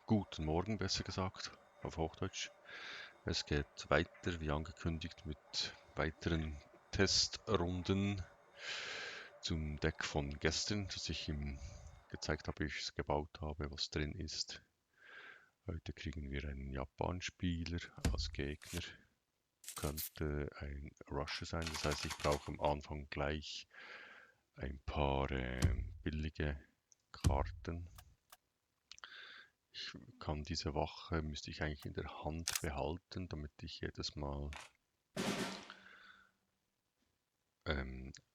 Guten Morgen besser gesagt, auf Hochdeutsch. Es geht weiter, wie angekündigt, mit weiteren Testrunden zum Deck von gestern, das ich ihm gezeigt habe, wie ich es gebaut habe, was drin ist. Heute kriegen wir einen Japan-Spieler als Gegner. Könnte ein Rusher sein, das heißt, ich brauche am Anfang gleich ein paar billige Karten. Ich kann diese Wache, müsste ich eigentlich in der Hand behalten, damit ich jedes Mal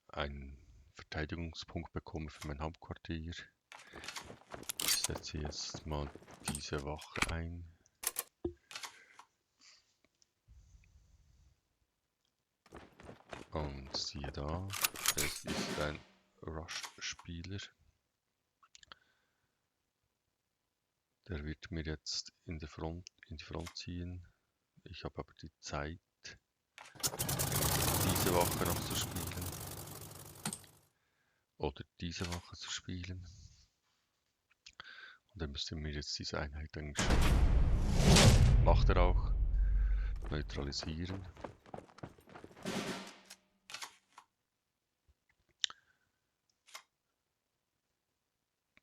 einen Verteidigungspunkt bekomme für mein Hauptquartier. Ich setze jetzt mal diese Wache ein. Und siehe da, es ist ein Rush-Spieler. Der wird mir jetzt in die Front ziehen. Ich habe aber die Zeit, diese Wache noch zu spielen. Oder diese Wache zu spielen. Und dann müsste mir jetzt diese Einheit eigentlich schon, macht er auch, neutralisieren.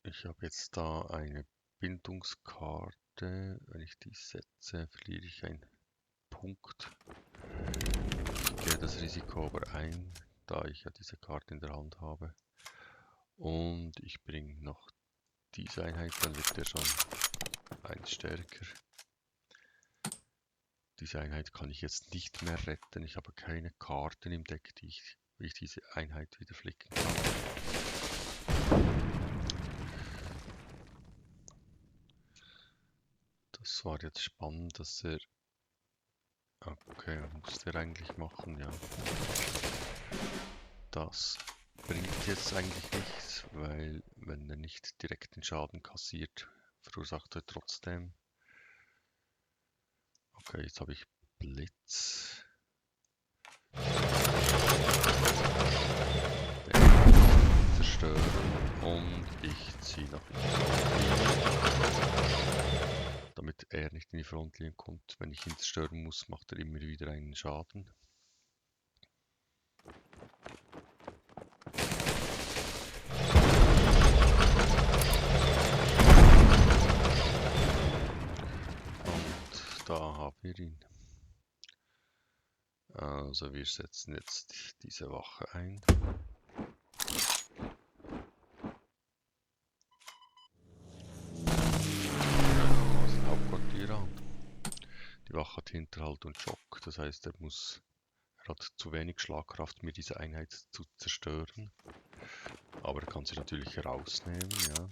Ich habe jetzt da eine Bindungskarte. Wenn ich die setze, verliere ich einen Punkt. Ich gehe das Risiko aber ein, da ich ja diese Karte in der Hand habe. Und ich bringe noch diese Einheit, dann wird der schon eins stärker. Diese Einheit kann ich jetzt nicht mehr retten. Ich habe keine Karten im Deck, wie ich diese Einheit wieder flicken kann. Das war jetzt spannend, dass er... Okay, muss der eigentlich machen, ja. Das bringt jetzt eigentlich nichts, weil wenn er nicht direkt den Schaden kassiert, verursacht er trotzdem. Okay, jetzt habe ich Blitz. Den zerstören und ich ziehe nach hinten. Damit er nicht in die Frontlinie kommt. Wenn ich ihn zerstören muss, macht er immer wieder einen Schaden. Und da haben wir ihn. Also wir setzen jetzt diese Wache ein. Hauptquartier an. Die Wache hat Hinterhalt und Schock, das heißt, er hat zu wenig Schlagkraft, mir diese Einheit zu zerstören. Aber er kann sie natürlich herausnehmen, ja.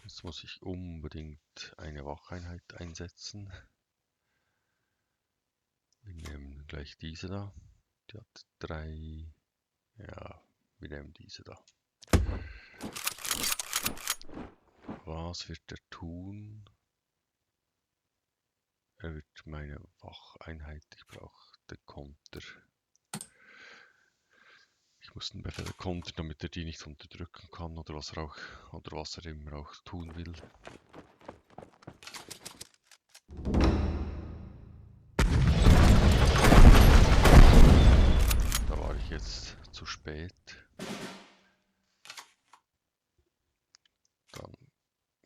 Jetzt muss ich unbedingt eine Wacheinheit einsetzen. Wir nehmen gleich diese da. Die hat 3. Ja, wir nehmen diese da. Was wird er tun? Er wird meine Wacheinheit, ich brauche den Konter. Ich muss den Befehl kontern, damit er die nicht unterdrücken kann oder was er immer auch tun will. Da war ich jetzt zu spät. Dann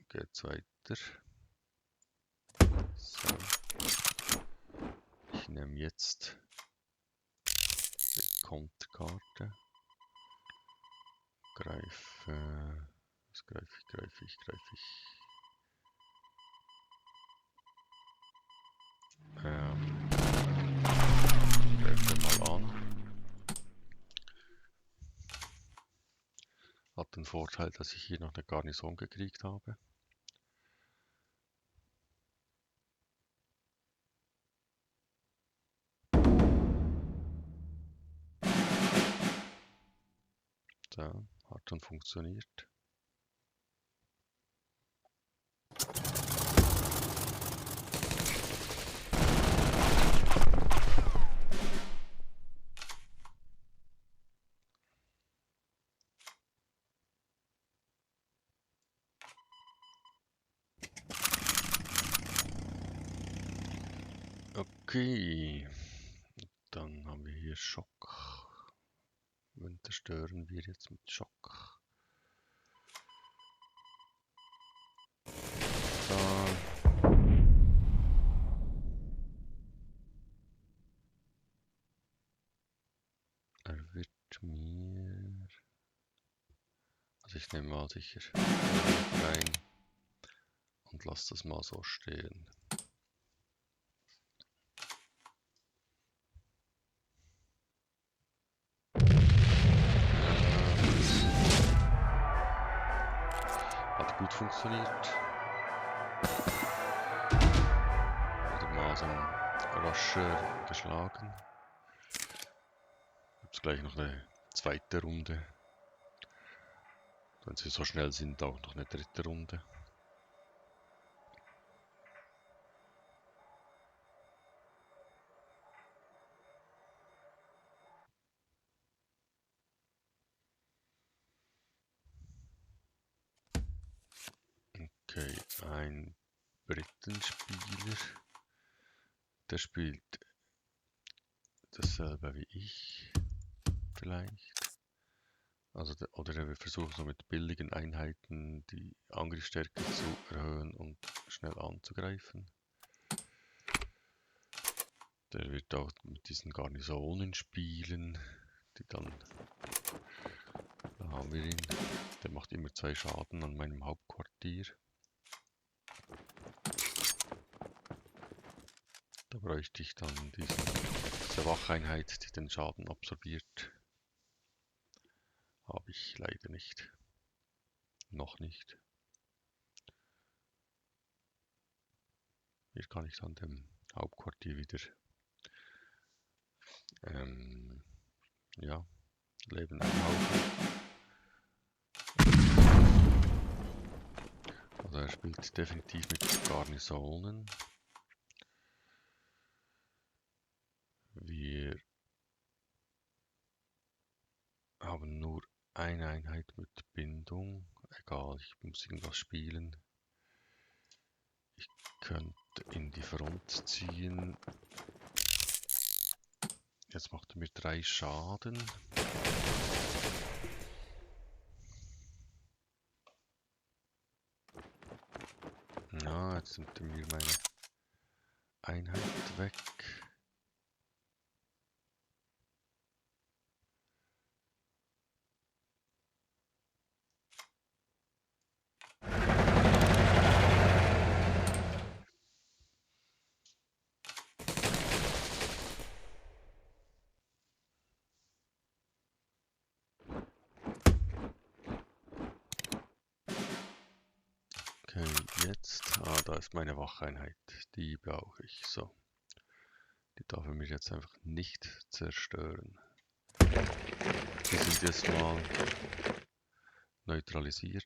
geht's weiter. So. Ich nehme jetzt die Konterkarte. Was greife ich? Greife mal an. Hat den Vorteil, dass ich hier noch eine Garnison gekriegt habe. So, hat dann funktioniert. Okay, dann haben wir hier Schock. Und zerstören wir jetzt mit Schock. Da. Er wird mir... Also ich nehme mal sicher rein und lasse das mal so stehen. Hat gut funktioniert. Wieder mal so einen Rascher geschlagen. Gibt gleich noch eine zweite Runde. Wenn sie so schnell sind, auch noch eine dritte Runde. Okay, ein Britenspieler. Der spielt dasselbe wie ich. Vielleicht. Also oder er will versuchen, so mit billigen Einheiten die Angriffsstärke zu erhöhen und schnell anzugreifen. Der wird auch mit diesen Garnisonen spielen, die dann... Da haben wir ihn. Der macht immer 2 Schaden an meinem Hauptquartier. Da bräuchte ich dann diese Wacheinheit, die den Schaden absorbiert. Habe ich leider nicht. Noch nicht. Hier kann ich dann dem Hauptquartier wieder ja, Leben einhauchen. Also er spielt definitiv mit Garnisonen. Wir haben nur eine Einheit mit Bindung. Egal, ich muss irgendwas spielen. Ich könnte in die Front ziehen. Jetzt macht er mir 3 Schaden. Ja, jetzt nimmt er mir meine Einheit weg. Okay, jetzt, da ist meine Wacheinheit, die brauche ich, so. Die darf er mir jetzt einfach nicht zerstören. Die sind jetzt mal neutralisiert.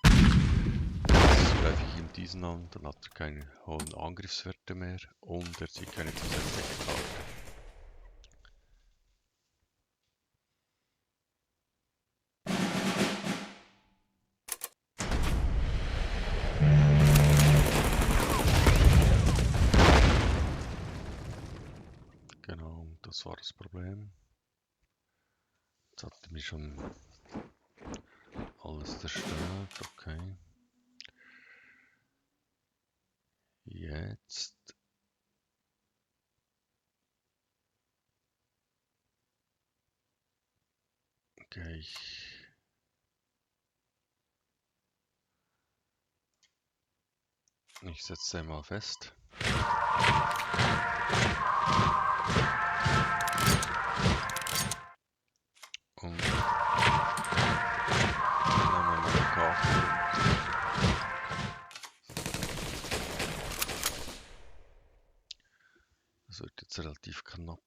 Jetzt greife ich ihm diesen an, dann hat er keine hohen Angriffswerte mehr und er zieht keine zusätzliche Karte. Genau, das war das Problem. Jetzt hat er mir schon alles zerstört, okay. Jetzt gehe ich setze den mal fest. Und nehmen wir meine Karte. Das wird jetzt relativ knapp.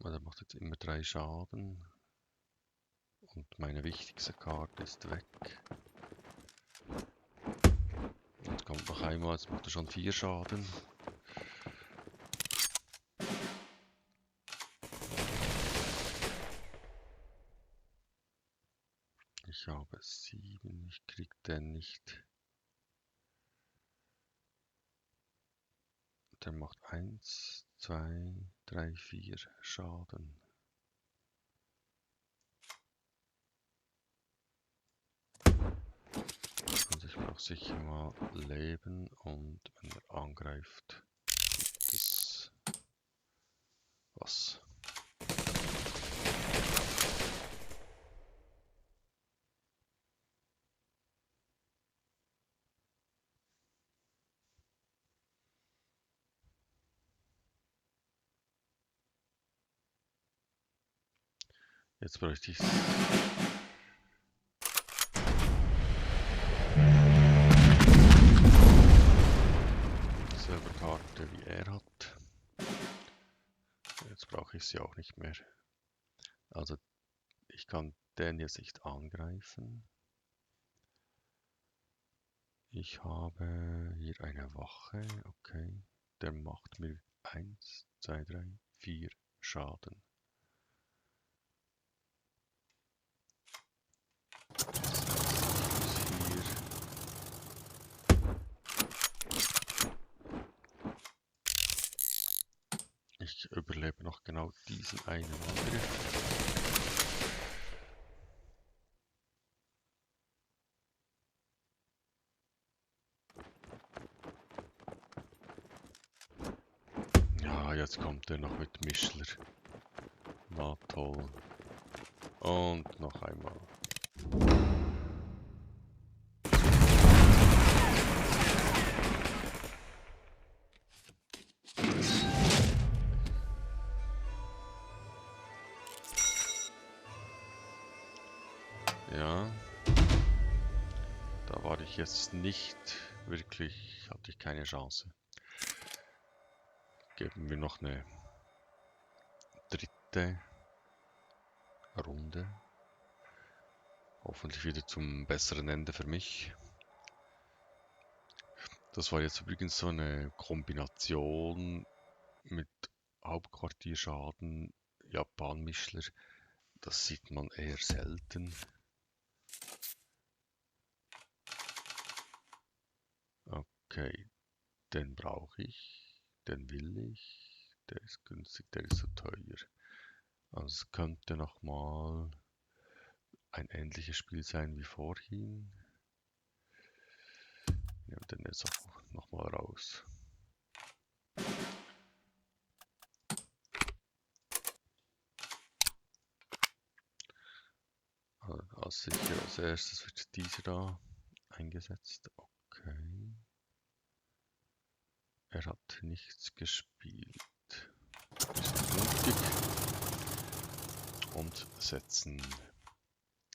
Der macht jetzt immer 3 Schaden. Und meine wichtigste Karte ist weg. Jetzt kommt noch einmal, jetzt macht er schon 4 Schaden. Ich habe habe 7. Ich krieg den nicht. Der macht 1, 2, 3, 4 Schaden. Also ich brauche sicher mal Leben und wenn er angreift, gibt es was. Jetzt bräuchte ich dieselbe Karte wie er hat. Jetzt brauche ich sie auch nicht mehr. Also ich kann den jetzt nicht angreifen. Ich habe hier eine Wache, okay. Der macht mir 1, 2, 3, 4 Schaden. Ich überlebe noch genau diesen einen Angriff. Ja, jetzt kommt er noch mit Mischler. Na toll. Und noch einmal. Ja. Da war ich jetzt nicht wirklich, hatte ich keine Chance. Geben wir noch eine dritte Runde. Hoffentlich wieder zum besseren Ende für mich. Das war jetzt übrigens so eine Kombination mit Hauptquartierschaden, Japan-Mischler. Das sieht man eher selten. Okay, den brauche ich, den will ich. Der ist günstig, der ist so teuer. Also es könnte nochmal ein ähnliches Spiel sein wie vorhin. Ich nehme den jetzt auch nochmal raus. Als erstes wird dieser da eingesetzt. Okay. Er hat nichts gespielt. Wir sind mutig und setzen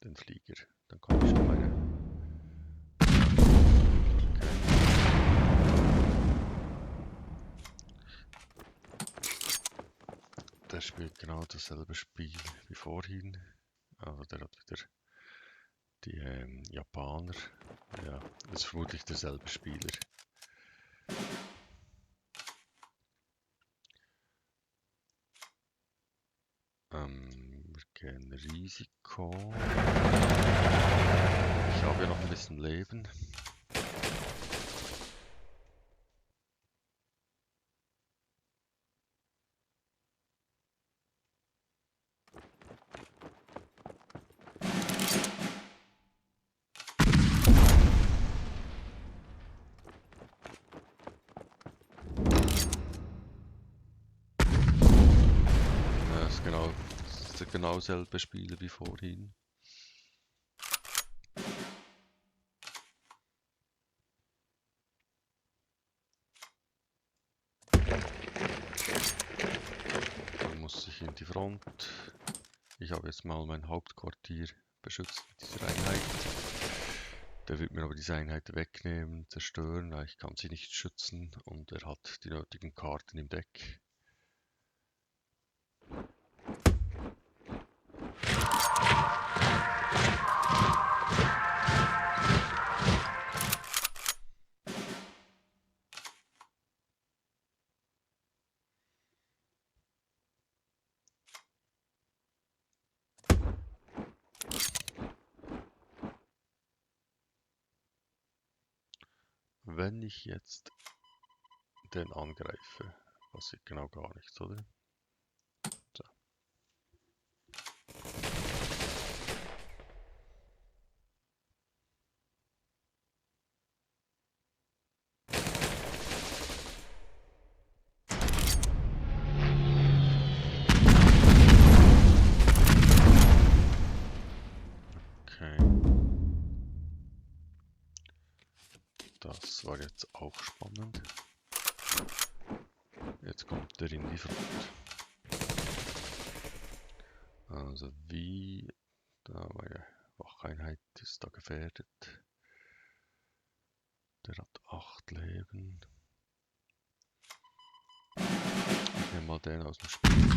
den Flieger. Dann kann ich schon meine. Der spielt genau dasselbe Spiel wie vorhin. Also der hat wieder die Japaner. Ja, das ist vermutlich derselbe Spieler. Wir gehen Risiko. Ich habe ja noch ein bisschen Leben. Das ist genau dasselbe Spiel wie vorhin. Dann muss ich in die Front. Ich habe jetzt mal mein Hauptquartier beschützt mit dieser Einheit. Der wird mir aber diese Einheit wegnehmen, zerstören, weil ich kann sie nicht schützen und er hat die nötigen Karten im Deck. wenn ich jetzt den angreife, passiert genau gar nichts, oder? So. Okay. Das war jetzt auch spannend. Jetzt kommt er in die Front. Also wie, da meine Wacheinheit ist da gefährdet. Der hat 8 Leben. Ich nehme mal den aus dem Spiel.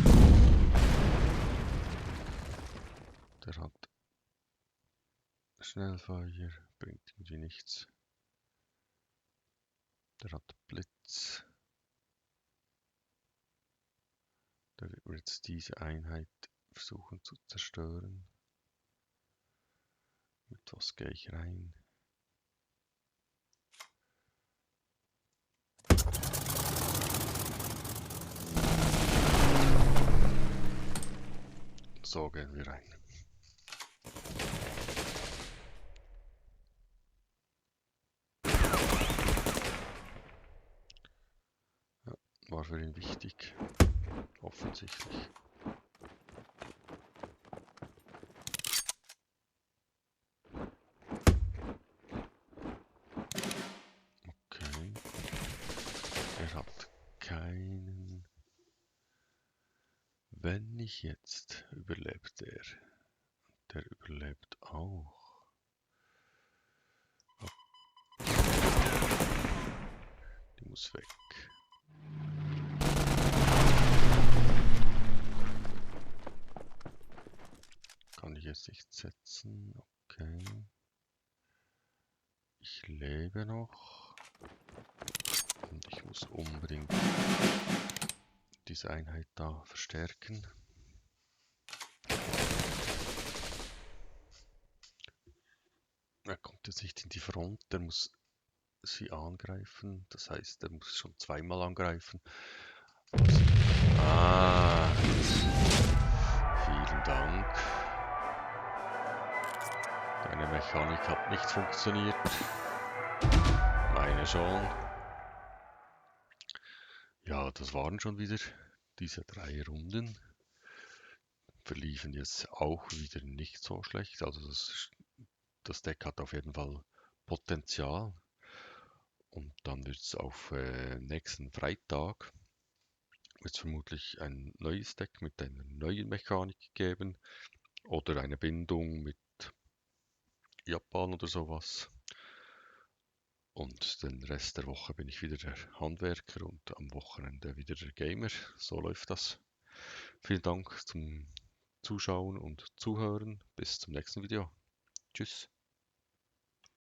Der hat Schnellfeuer, bringt irgendwie nichts. Der hat Blitz. Der wird jetzt diese Einheit versuchen zu zerstören. Mit was gehe ich rein? So gehen wir rein. Ja, war für ihn wichtig. Offensichtlich. Okay. Er hat keinen. Wenn ich jetzt überlebt er. Der überlebt auch. Die muss weg. Kann ich jetzt nicht setzen. Okay. Ich lebe noch. Und ich muss unbedingt diese Einheit da verstärken. Er kommt jetzt nicht in die Front, der muss sie angreifen. Das heißt, er muss schon zweimal angreifen. Ah, vielen Dank. Deine Mechanik hat nicht funktioniert. Meine schon. Ja, das waren schon wieder diese 3 Runden. Verliefen jetzt auch wieder nicht so schlecht. Also das Deck hat auf jeden Fall Potenzial. Und dann wird es auf nächsten Freitag wird's vermutlich ein neues Deck mit einer neuen Mechanik geben oder eine Bindung mit Japan oder sowas. Und den Rest der Woche bin ich wieder der Handwerker und am Wochenende wieder der Gamer. So läuft das. Vielen Dank zum Zuschauen und Zuhören. Bis zum nächsten Video. Tschüss.